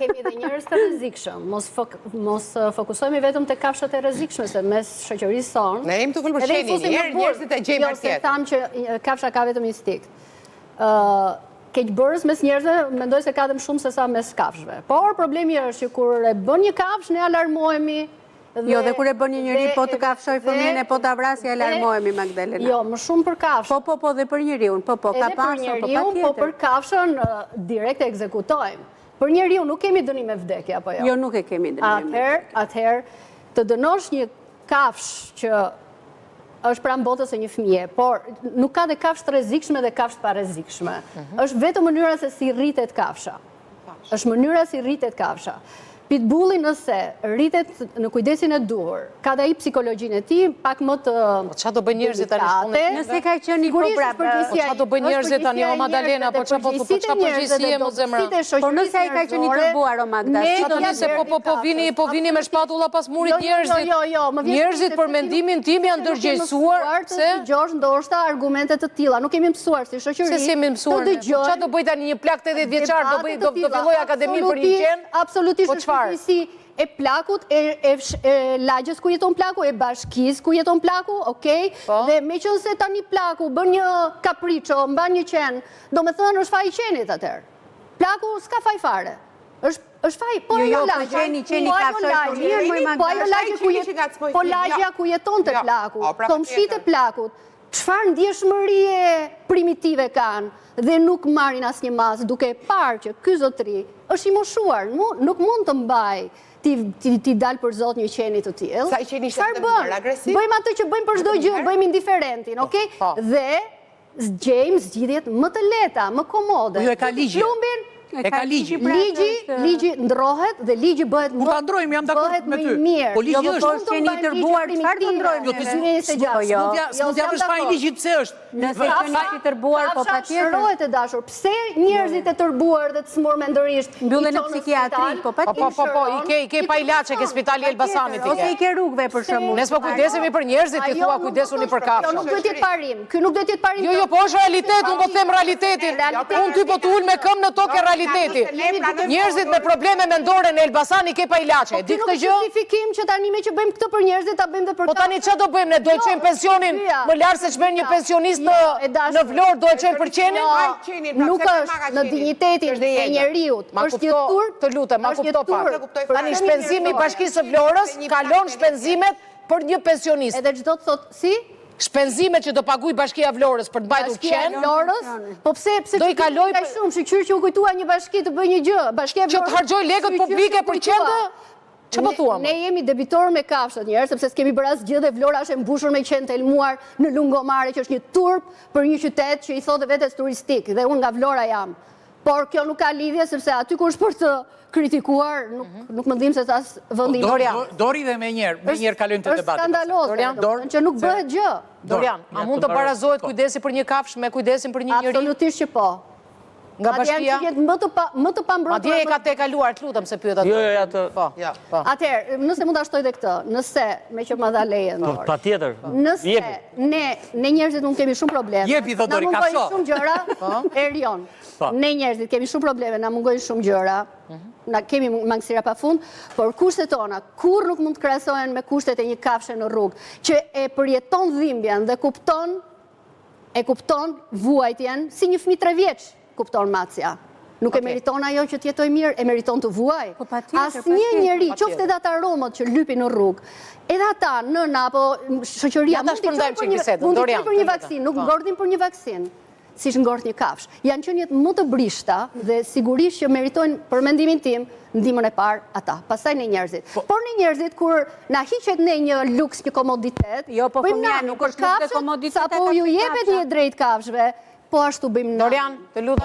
Kemi dhe njerëz të rrezikshëm. Mos mos fokusohemi vetëm te kafshët e rrezikshme, se mes shoqërisë sonë. Ne jemi tu folur për qenin, njerë njerëzit e gjejmë jo, se thamë që kafsha ka vetëm instinkt. Ë keqbërës mes njerëzve mendoj se ka dhe më shumë se sa mes kafshëve. Por problemi është që kur e bën një kafshë ne alarmohemi Jo, dhe kur e bën një njeri, po të kafshojë fëmijën e po ta vrasë, alarmohemi, Magdalena. Jo, më shumë për kafshën. Po, po, po, dhe për njeriun, po, po, ka pasur, po, patjetër. Po, për kafshën, direkt e ekzekutojmë. Për njeriun nuk kemi dënim me vdekje, apo jo? Jo, nuk e kemi dënim me vdekje. Atëherë, të dënosh një kafshë që është pranë botës së një fëmije, por nuk ka dhe kafshë të rrezikshme dhe kafshë të parrezikshme. Mhm. Është vetëm mënyra se si rritet kafsha. Është mënyra si rritet kafsha. Pitbulli nëse rritet në kujdesin e duhur, ka dhe ai psikologjinë e tij, pak më të Po ça do bëjnë njerëzit tani shkollën? Nëse ka qenë i po pra. Po ça do bëjnë njerëzit tani o Madalena, po ça po po ça përgjegjësie mo zemra. Po nëse ai ka qenë i tërbuar o Magda, si do të se po po po vini, po vini me shpatulla pas murit jo, jo, njerëzit. Jo, jo, më vjen Njerëzit për mendimin tim janë ndërgjegjësuar se të dëgjosh ndoshta argumente të tilla. Nuk kemi mësuar si shoqëri. Se s'jemi mësuar. Po ça do bëj tani një plak 80 vjeçar, do bëj do filloj akademi për një qen? Absolutisht po është përgjegjësi e plakut, e, e, e lagjes ku jeton plaku, e bashkisë ku jeton plaku, okej? Po. Dhe meqenëse tani plaku bën një kapriço, mban një qen, domethënë është faji i qenit atëherë. Plaku s'ka faj fare. Është është faj, po jo, ajo jo, po lagje, qeni, qeni po ka ajo lagje, po ajo lagje ku jeton, po lagja ku jetonte plaku, po, pra komshitë e plakut, Çfarë ndjeshmërie primitive kanë dhe nuk marrin asnjë masë duke e parë që ky zotëri është i moshuar, nuk mund të mbajë t'i t'i dalë për zot një qeni të tillë. Sa qeni ishte vetëm më agresiv? Bëjmë atë që bëjmë për çdo gjë, bëjmë indiferentin, okay? Po. Dhe gjejmë zgjidhjet më të lehta, më komode. Po jo e ka ligji. Plumbin E ka ligji. Pra ligji, ligji ndrohet dhe ligji bëhet më Kur ta ndrojmë, jam dakord me ty. Po ligji jo, është. Po është qeni i tërbuar, çfarë do ndrojmë? Jo, ti po jo. S'mund t'ia vësh fajin ligjit pse është. Nëse qeni i tërbuar, po patjetër. Shërohet e dashur. Pse njerëzit e tërbuar dhe të sëmurë mendërisht mbyllen në psikiatri, po patjetër. Po po po, i ke i ke pa ilaçe ke spitali i Elbasanit i ke. Ose i ke rrugëve për shembull. Ne s'po kujdesemi për njerëzit, ti thua kujdesuni për kafshët. Kjo nuk duhet të jetë parim. Ky nuk duhet të jetë parim. Jo, jo, po është realitet, unë po them realitetin. Unë ty po të ul me këmbë në tokë realiteti. Njerëzit me probleme mendore në Elbasan i ke pa ilaçe. Po Di këtë gjë? Ky nuk është justifikim që tani meqë bëjmë këtë për njerëzit ta bëjmë dhe për Po tani ça do bëjmë ne? Do e jo, çojmë pensionin më lart se ç'merr një pensionist në jo, në Vlorë, do e çojmë për qenin? Jo, nuk është në dinjitetin e njeriut. Është një turp. Të lutem, ma kupto pak. Tani shpenzimi i Bashkisë së Vlorës kalon shpenzimet për një pensionist. Edhe ç'do të thotë si? Shpenzimet që do paguajë Bashkia e Vlorës për të mbajtur Bashkia e qen, Vlorës? Po pse pse do i kalojë kaq shumë, shyqyr që u kujtua një bashki të bëjë një gjë. Bashkia e Që të Vlorës. harxhojë lekët shyqyr që publike u për kujtua. qentë? Ç'po Ne, thua më? ne jemi debitorë me kafshët njerëz, sepse s'kemi bërë asgjë dhe Vlora është e mbushur me qen të helmuar në Lungomare, që është një turp për një qytet që i thotë vetes turistik dhe unë nga Vlora jam. Por kjo nuk ka lidhje sepse aty ku është për të kritikuar, nuk mhm. nuk më dhimbset as vendi im. Dorian, Dori dhe menjëherë, menjëherë kalojmë te debati. Është skandaloze, Dorian, Dor, që nuk bëhet gjë. Dorian, a mund të barazohet po. kujdesi për një kafshë me kujdesin për një njeri? Absolutisht që po. Nga bashkia? Madje janë më të pa më të pambrojtur. Madje e ka të kaluar, të lutem se pyeta. Jo, jo, ja të. Po. Jo. Po. Atëherë, nëse mund ta shtoj edhe këtë, nëse meqë ma dha lejen. Po, patjetër. Nëse ne ne njerëzit mund kemi shumë probleme. Jepi thotë Dori, Na mungojnë kafsho. shumë gjëra, po. Erion. Po. Ne njerëzit kemi shumë probleme, na mungojnë shumë gjëra. Mhm. Na kemi mangësira pafund, por kushtet tona kurrë nuk mund të krahasohen me kushtet e një kafshe në rrugë, që e përjeton dhimbjen dhe kupton e kupton vuajtjen si një fëmijë 3 vjeç, kupton macja. Nuk e meriton ajo që të jetojë mirë, e meriton të vuajë. Po, patjetër, Asnjë njeri, qoftë edhe ata romët që lypin në rrugë, edhe ata, nëna apo shoqëria, mund t'i çojë për një, mund t'i çojë për një vaksinë, nuk po. ngordhin për një vaksinë siç ngordh një kafshë. Janë qeniet më të brishta dhe sigurisht që meritojnë për mendimin tim ndihmën e parë ata, pastaj ne njerëzit. Po. Por ne njerëzit kur na hiqet ne një luks, një komoditet, jo, po fëmija nuk është luks dhe komoditet. Sapo ju jepet një e drejtë kafshëve, po ashtu bëjmë Dorian, të lutem.